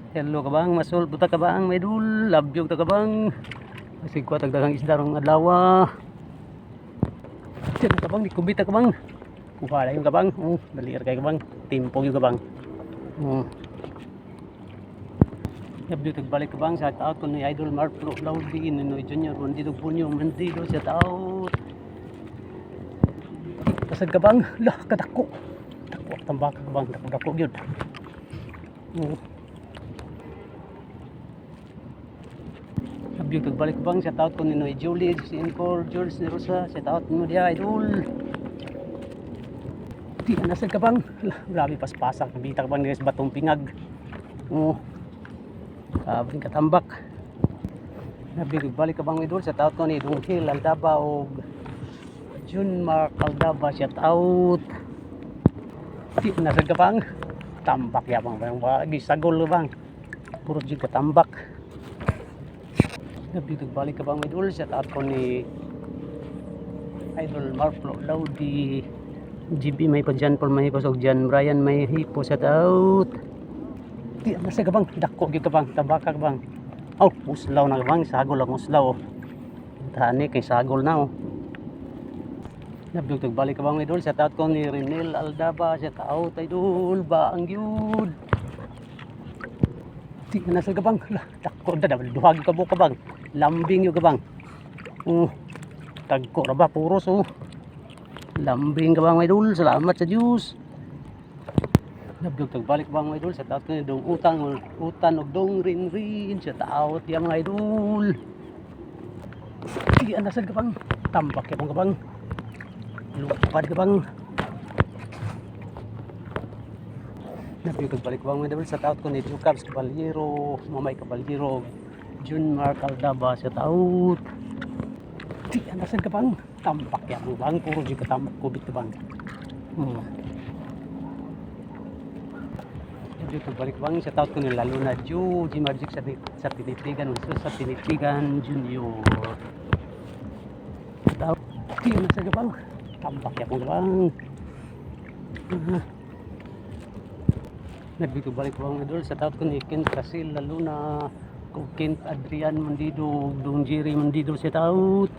Hello kabang, masol buta kabang, may dul, labyog ta kabang. Kasi kuha tagdagang isda rong adlaw. Diyan kabang, di kubita kabang. Kuha na yung kabang. Oh, dali kay kabang. Timpog yung kabang. Oh. Labyog tagbalik kabang, shout out ko ni Idol Mark Pro Laudi, Ninoy Junior, Bandido Punyo, Bandido, shout out. Pasag kabang, lah kadako. Dako ang tambaka kabang, dako dako gyud. Oh. Labyog tagbalik kabang, shout out ko ni Noy Julie, si Incor, George ni Rosa, shout out mo diha, Idol. Di na nasa kabang, lah, grabe paspasak, nabita kabang sa batong pingag. Oh. Grabe katambak. Labyog tagbalik kabang, Idol, shout out ko ni Dongkil Aldaba og Jun Mark Aldaba, shout out. Di na nasa kabang, tambak yabang bang, gisagol bang. Puro jud katambak. Labyog balik ka bang, Idol, shout out ko ni Idol Marflo Laudi, GB may pa John Paul may pasok John Brian may hipo, shout out. Di nasa ka bang, dako gyud ka bang, tabaka ka bang. Oh, uslaw na ka bang, sagol ang uslaw. Oh. Tani kay sagol na oh. Labyog balik ka bang, Idol, shout out ko ni Renel Aldaba, shout out, Idol, baang gyud. Di nasa ka bang, lah, dako da duha gyud ka buok ka bang. Lambing gyud ka bang. Oh, tagko ra ba puros oh. Lambing ka bang, Idol, salamat sa Diyos. Labyog tagbalik bang, Idol, shout out ko ni Dong Utang, Utan og Dong Rin Rin, shout out ya mga idol. Di nasa ka bang, tambak ya ka bang. Lupad ka bang. Labyog tagbalik bang, Idol, shout out ko ni Jukabs Caballero, Mamay Caballero, Jun Mark Aldaba, shout out. Di nasa ka bang, tambak ya bang, puro jud katambak kubit ka bang. Labyog tagbalik bang, shout out ko ni Lalo na Ju, G Magic sa Tinitigan, sa Tinitigan Junior. Shout out. Di nasa ka bang, tambak ya bang. Ah. Labyog balik bang, Idol, shout out ko ni Kent Casil Lalo na, kung Kent Adrian Mandido, Dong Jerry Mandido, shout out.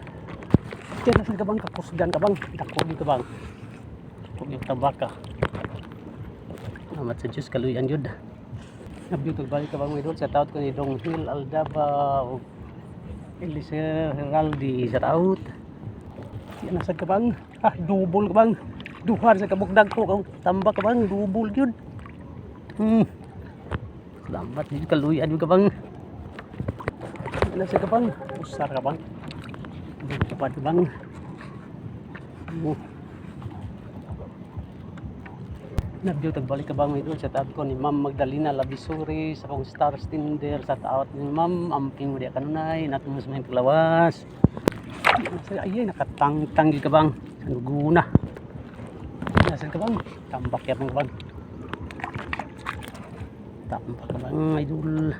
Diyan nasa ka bang, kakusgan ka bang, dako gyud ka bang. Dako gyud tabaka. Salamat sa Diyos, kaluyan yun. Labyog balik ka bang, Idol, shout out ko ni Dong Hill Aldaba, o Eliezer Heraldi, shout out. Diyan nasa ka bang, ah, double ka bang. Duha sa kabugdag ko, kang tambak ka bang, double yun. Salamat din kaluyan yun ka bang. Nasa ka bang, usar ka bang. Lupad ka bang. Oh. Labyog tagbalik ka bang, Idol, shout out ko ni Ma'am Magdalena Labisuri sa akong Star Stinder, shout out ni Ma'am, amping mo di kanunay nato mas may paglawas. Ay, nakatangtang gyud ka bang, sa luguna. Nasa ka bang, tambak yapon ka bang. Tambak ka bang, Idol.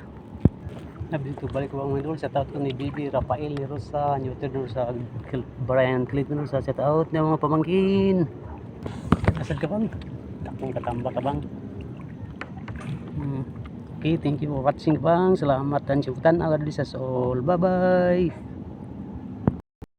Labyog tagbalik ka bang, Idol, shout out ko ni Bibi Rafael ni Rosa, Newton Rosa, Brian Clayton Rosa, shout out na mga pamangkin. Nasa ka bang? Takong katamba ka bang? Okay, thank you for watching bang. Salamat dan syukutan agad sa all. Bye-bye.